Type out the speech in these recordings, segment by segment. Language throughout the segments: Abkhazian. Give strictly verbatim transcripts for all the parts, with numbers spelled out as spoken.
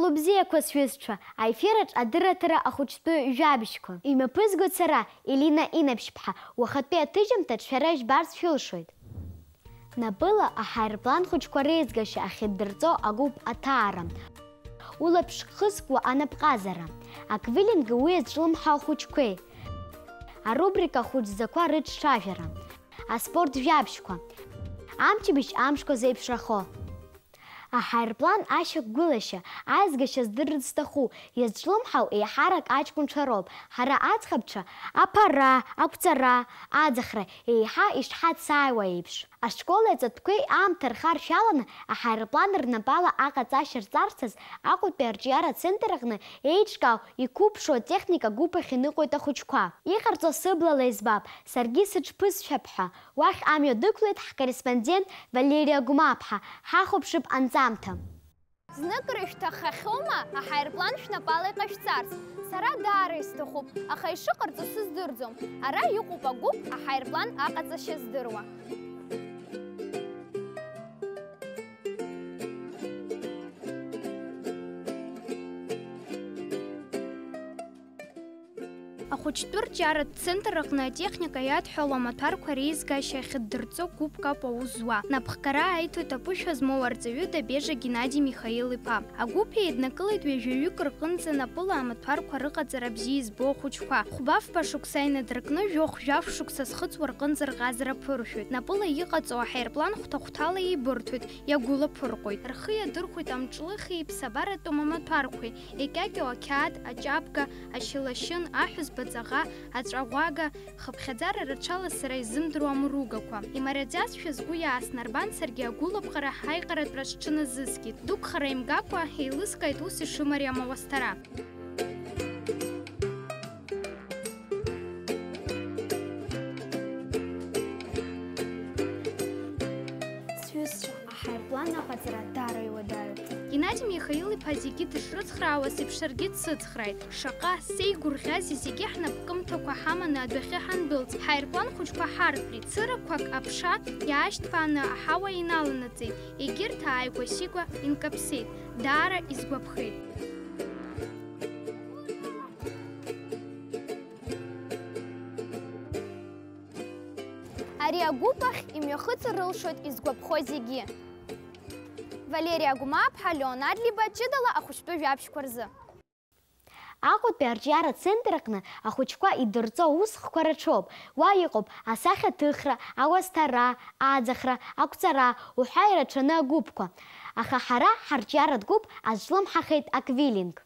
Шәыбзиақәа, сҩызцәа, аефираҿ адырраҭара ахәыҷтәы жәабжьқәа. Имҩаԥызгоит сара, Елина Инаԥшьԥҳа, уахатәи аҭыжьымҭаҿ шәара ижәбарц шәылшоит. Напыла аҳаирплан хәыҷқәа реизгашьа ахьыддырҵо агәыԥ аҭаара. Улаԥш хызкуа анапҟазара. Аквилинги уи иазҿлымҳау ахәыҷқәеи. Арубрика хәыҷӡақәа рыҿцәажәара. Аспорт жәабжьқәа. Амчыбжь амшқәа зеиԥшрахо. Аҳаирплан ашьақәгылашьа, аизгашьа здырырц зҭаху, иазҿлымҳау еиҳарак аҷкәынцәа роуп. Ҳара аӡӷабцәа аԥара, ақәҵара, аӡахра еиҳа ишҳацааиуа еиԥш. Ашкол аҵатәқәеи аамҭа рхаршәаланы аҳаирплан рнапала аҟаҵашьа рҵарц азы Аҟәатәи арҿиаратә центр аҟны еиҿкаау, иқәыԥшу атехника гәыԥ ахь иныҟәоит ахәыҷқәа. Иҟарҵо сыблала избап, саргьы сыҽԥысшәап ҳәа. Уахь амҩа дықәлеит ҳкорреспондент Валериа Гәмаԥҳа, ҳахәаԥшып анҵамҭа. Знык рышәҭаххьоума аҳаирплан шәнапала иҟашәҵарц? Сара даара исҭахуп, аха ишыҟарҵо сыздырӡом. Ара иҟоуп агәыԥ аҳаирплан аҟаҵашьа здыруа. Ахәыҷтәы рҿиаратә центр аҟны атехника иадҳәалоу амаҭәарқәа реизгашьа ахьыддырҵо гәыԥк ауп аус зуа. Напхгара аиҭоит аԥышәа змоу арҵаҩы Дабежа Геннади Михаил-иԥа. Агәыԥ еиднакылеит ҩажәаҩык рҟынӡа напыла амаҭәарқәа рыҟаҵара бзиа избо ахәыҷқәа. Хәба-фба шықәса инадыркны, жәохә-жәаф шықәса зхыҵуа рҟынӡа рҟазара ԥыршәоит. Напыла иҟаҵоу аҳаирплан хәҭа-хәҭала еибырҭоит, иагәылаԥырҟоит. Рхы иадырхәоит амҿлыхи иԥсабаратәым амаҭәарқәеи, икьакьоу ақьаад, аҷабга, ашьылашьын, аҳәызба ҵаӷа, аҵәаӷәага, хыԥхьаӡара рацәала сара изымдыруа амругақәа. Имариаӡазшәа сгәы иаасны арбан саргьы агәылаԥҟара ҳаиҟаратәра сҽыназыскит. Дықәхара имгакәа, еилыскааит ус ишымариам ауасҭара. Сҩызцәа, аҳаирплан аҟаҵара даара иуадаҩуп. Геннади Михаил-иԥа зегьы дышрыцхраауаз еиԥш саргьы дсыцхрааит. Шаҟа сеигәырӷьазеи зегьы ҳнапкымҭақәа ҳаманы адәахьы ҳандәылҵ, ҳаирплан хәыҷқәа ҳарҭәеит. Цырақәак аԥша иаашьҭԥааны аҳауа иналанаҵеит, егьырҭ ааигәа-сигәа инкаԥсеит. Даара исгәаԥхеит. Ари агәыԥ ахь имҩахыҵыр рылшоит изгәаԥхо зегьы. Валериа Гәмааԥҳа, Леон Адлиба, ҷыдала ахәыҷтәы жәабжьқәа рзы. Аҟәатәи арҿиаратә центр аҟны ахәыҷқәа идырҵо аусхқәа рацәоуп. Уа иҟоуп асахьаҭыхра, ауасҭара, аӡахра, ақәҵара уҳәа ирацәаны агәыԥқәа. Аха ҳара ҳарҿиаратә гәыԥ азҿлымҳахеит аквилинг.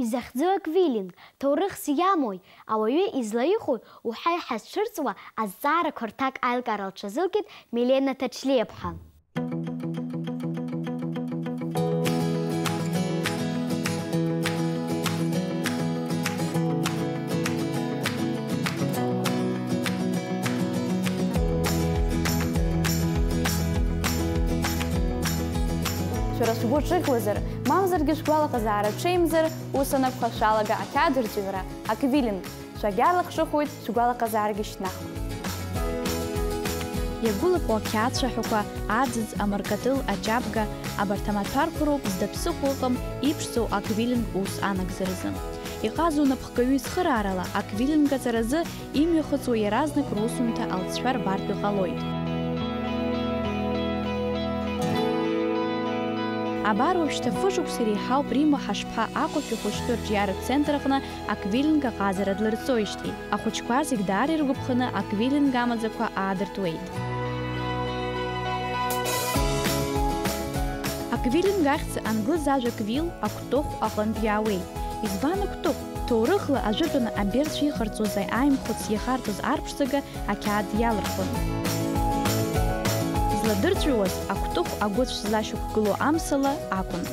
Изахьӡу аквилинг, ҭоурыхс иамои, ауаҩы излаихәои уҳәа иҳазцәырҵуа азҵаарақәа рҭак аилкаара лҽазылкит Милена Ҭачлиаԥҳа. Шәара шәгәы ҿыӷьуазар, мамзаргьы шәгәалаҟазаара ҽеимзар, ус анакәха, шәалага ақьаад рҵәиуара, аквилинг. Шәагьаалахҿыхуеит, шәгәалаҟазаарагьы шьҭнахуеит. Иагәылаԥо ақьаад цәаҳәақәа, аӡыӡ, амыркатыл, аҷабга, абарҭ амаҭәарқәа роуп зда ԥсыхәа ыҟам иԥшӡоу аквилинг ус анагӡаразы. Иҟазоу напхгаҩы ицхыраарала, аквилинг аҵаразы имҩахыҵуа иаразнак русумҭа алҵшәа рбартә иҟалоит. Абар уажәшьҭа фышықәса иреиҳауп Римма Ҳашԥҳа Аҟәатәи ахәыҷтәы рҿиаратә центр аҟны аквилинг аҟазара длырҵоижьҭеи. Ахәыҷқәа зегь даара иргәаԥханы аквилинг амаӡақәа аадыртуеит. Аквилинг ахьӡ англыз ажәа квил, акәтыхә аҟынтә иаауеит. Избан акәтыхә? Ҭоурыхла ажәытәаны аберцәа иҟарҵоз аимхәыц иахарҵоз арԥшӡага ақьаад иалырхуан. Зладырҵәиуаз акәтыхә агәыцә злашьақәгылоу амсала акәын.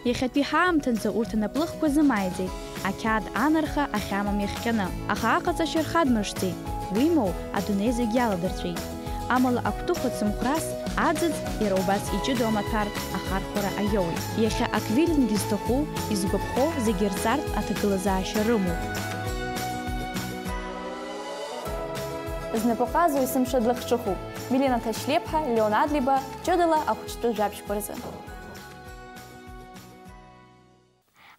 Иахьатәи ҳаамҭазы урҭ анаплыхқәа зымааиӡеит, ақьаад анарха ахьамам иахҟьаны. Аха аҟаҵашьа рхадмыршҭӡеит, уимоу, адунеи зегь иаладырҵәеит. Амала акәтыхәа цымхәрас аӡыӡ иара убас иҷыдоу амаҭәар ахархәара аиоуеит. Иахьа аквилинг изҭаху, изгәаԥхо зегьы рҵартә аҭагылазаашьа рымоуп. Знапы ҟазо есымша длахҿыхуп. Милена Ҭачлиаԥҳа, Леон Адлиба, ҷыдала ахәыҷтәы жәабжьқәа рзы.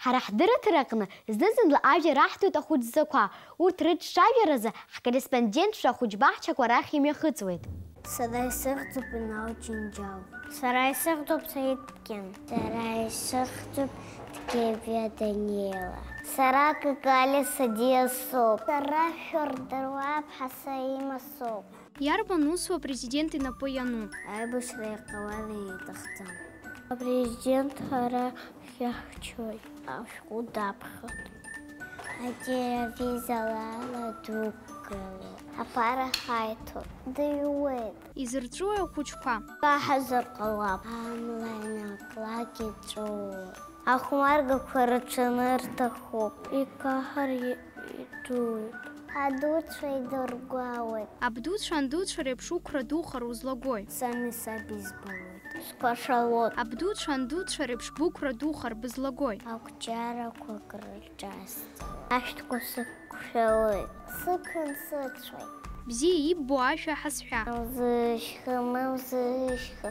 Ҳара ҳдырраҭара аҟны зны-зынла ажәа раҳҭоит ахәыҷӡақәа. Урҭ рыҿцәажәаразы ҳкорреспондентцәа ахәыҷбаҳчақәа рахь имҩахыҵуеит. Сара исыхьӡуп Инал Џьынџьал. Сара исыхьӡуп Саид Ԥкьын. Сара исыхьӡуп Ткевиа Даниела. Сара Какалиа Садиа соуп. Сара Шәардыруа Ԥҳа Саима соуп. Иарбан усу апрезидент инапы иану? Аибашьра иҟалар иҭахӡам. Апрезидент ҳара ҳиаҳәшьоит, ашәҟәы даԥхьоит. Ателевизор ала дықәгылоуп. Аԥара ҳаиҭоит. Дыҩуеит. Изырҵәуеи ахәыҷқәа? Икаҳазар ҟалап. Амла инаклак иҵәуоит. Ахәмаргақәа рыҽанырҭахуп. Икаҳар и-, идууеит. Адуцәа идыргәаауеит. Абдуцәа андуцәа реиԥш уқәра духар узлагои? Сами саб избалоит. Сқәашалоит. Абдуцәа андуцәа реиԥш бықәра духар бызлагои? Ақәҿиарақәак рҿасҵоит. Ашәҭқәа сықәшәалоит. Сықәын сыцәоит. Бзиа иббо ашәа ҳазҳәа. Мамзышьха, мамзышьха,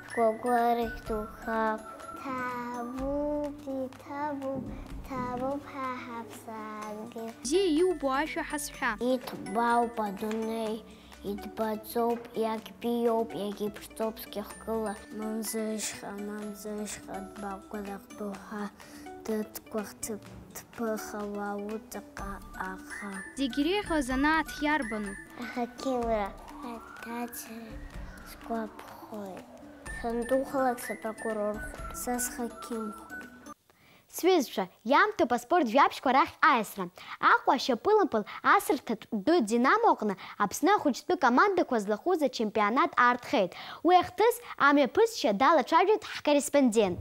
шкәакәарахь духап. Ҭабуп, иҭабуп, ҭабуп ҳа ҳаԥсадгьыл. Бзиа иубо ашәа ҳазҳәа. Иҭбаауп адунеи, иҭбаӡоуп, иагьбзиоуп, иагьыԥшӡоуп зқьы хкыла. Мамзышьха, мамзышьха, дбакәадах доуҳа, дыҭгәахҭып, дԥыхауа уҵаҟа аха. Зегь иреиӷьу азанааҭ иарбану? Аҳақьымра. Аҭаҵара сгәаԥхоит. Сандухалак сапрокурорхоит. Са сҳақьымхоит. Сҩызцәа, иамҭоуп аспорт жәабжьқәа рахь аиасра. Аҟәа ашьапылампыл асырҭатә ду Динамо аҟны Аԥсны ахәыҷтәы командақәа злахәыз ачемпионат аартхеит. Уи ахҭыс амҩаԥысшьа далацәажәеит ҳкорреспондент.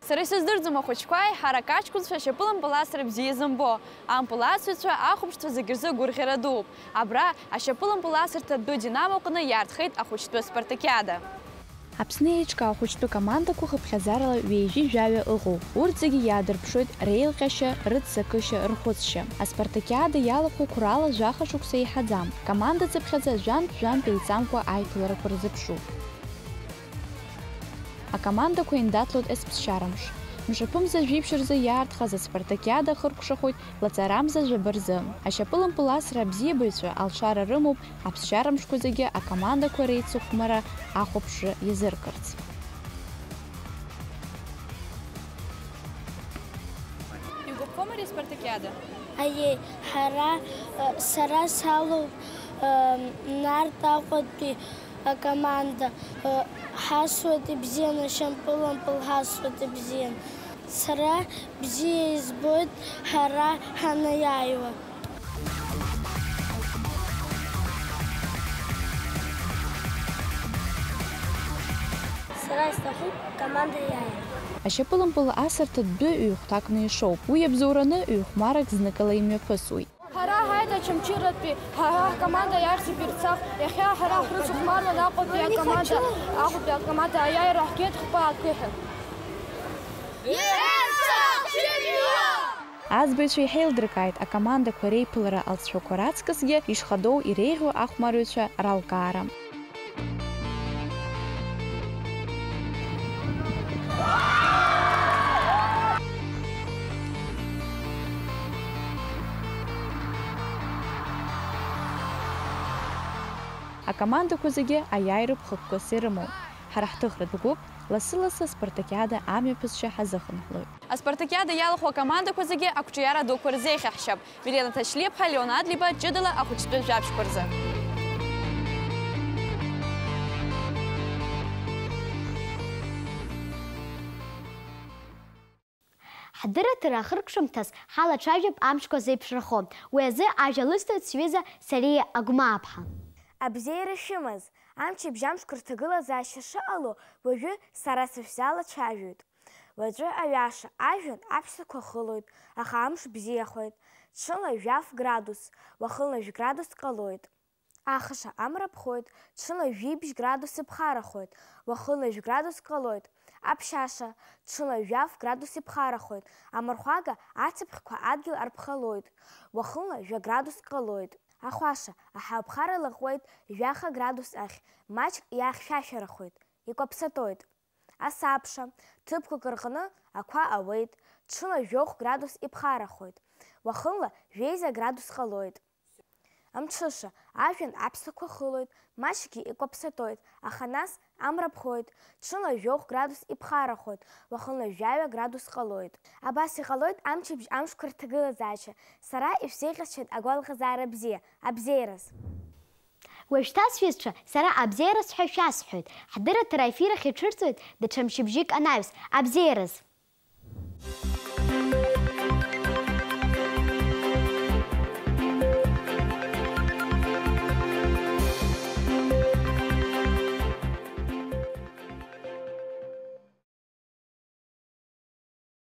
Сара исыздырӡом ахәыҷқәа, ҳара аҷкәынцәа ашьапылампыл асра бзиа изымбо. Ампыл асыҩцәа ахәаԥшцәа зегьы рзы гәырӷьара дууп. Абра, ашьапылампыл асырҭа ду Динамо аҟны иаартхеит ахәыҷтәы спартакиада. Аԥсны еиҿкаау ахәыҷтәы командақәа хыԥхьаӡарала ҩажәи жәаҩа ыҟоуп. Урҭ зегьы иаадырԥшуеит реилҟьашьа, рыццакышьа, рхәыцшьа. Аспартакиада иалахәу қәрала жәаха шықәса еиҳаӡам. Команда цыԥхьаӡа жәантә-жәантә еиҵамкәа аиԥыларақәа рзыԥшуп. Акомандақәа еиндаҭлоит есԥсшьарамш. Мшаԥымза жәиԥшь рзы иаартхаз аспартакиада ахыркәшахоит лаҵарамза жәаба рзы. Ашьапылампыл асра абзиабаҩцәа алшара рымоуп аԥсшьарамшқәа зегьы акомандақәа реицыхәмара ахәаԥшра иазыркырц. Иугәаԥхома ари аспартакиада? Аиеи, ҳара, э, сара салоуп, э, Нарҭ Аҟәатәи акоманда, э, ҳасуеит ибзианы, ашьапылампыл ҳасуеит ибзианы. Сара бзиа избоит ҳара ҳанаиааиуа. Сара исҭахуп команда иааира. Ашьапылампыл асырҭа дәы ҩ-хәҭакны ишоуп. Уи иабзоураны ҩ-хәмарак зныкала имҩаԥысуеит. Ҳара ҳааит Очамчыратәи, ҳара ҳкоманда иахьӡуп Ерцахә. Иахьа ҳара ҳрыцыхәмаруан Аҟәатәи акоманда, Аҟәатәи акоманда аиааира ҳгеит хԥа акы ҳәа. Аӡбаҩцәа иҳеилдыркааит акомандақәа реиԥылара алҵшәақәа раҵкысгьы ишхадоу иреиӷьу ахәмарыҩцәа ралкаара. Акомандақәа зегьы аиааира ԥхықәкыс ирымоуп. Ҳара ҳҭыхратә гәыԥ лассы-лассы аспартакиада амҩаԥысшьа ҳазыхынҳәлоит. Аспартакиада иалахәу акомандақәа зегьы ақәҿиара дуқәа рзеиӷьаҳшьап. Милена Ҭачлиаԥҳа, Леонид Либа, ҷыдала ахәыҷтәы жәабжьқәа рзы. Ҳдырраҭара ахыркәшамҭаз ҳалацәажәап амшқәа зеиԥшрахо. Уи азы ажәа лысҭоит сҩыза Сариа Агәмааԥҳа. Абзиара шәымаз, амчыбжь амшқәа рҭагылазаашьа шыҟало уажәы сара сышәзалацәажәоит. Уаҵәы аҩаша ажәҩан аԥшӡақәа хылоит, аха амш бзиахоит. Ҽынла жәаф градус, уахынла жәградус ҟалоит. Ахаша амра ԥхоит, ҽынла жәибжь градус иԥхарахоит, уахынла жәградус ҟалоит. Аԥшьаша, ҽынла жәаф градус иԥхарахоит, амырхәага ацыԥхьқәа адгьыл арԥхалоит, уахынла жәа градус ҟалоит. Ахәаша, аҳауа ԥхара лаҟәуеит жәаха градус ахь, маҷк иаахьшәашәарахоит, икәаԥсатоит. Асабша, ҭыԥқәак рҟны ақәа ауеит, ҽынла жәохә градус иԥхарахоит, уахынла жәеиза градус ҟалоит. Амҽыша, ажәҩан аԥсҭақәа хылоит, маҷкгьы икәаԥсатоит, аха нас амра ԥхоит, ҽынла жәохә градус иԥхарахоит, уахынла жәаҩа градус ҟалоит. Абас иҟалоит амчыбжь амшқәа рҭагылазаашьа. Сара ишәзеиӷьасшьоит агәалаҟазаара бзиа, абзиараз! Уажәшьҭа, сҩызцәа, сара абзиараз ҳәа шәасҳәоит. Ҳдырраҭара аефир ахь иҽырҵоит даҽа мчыбжьык анаҩс. Абзиараз!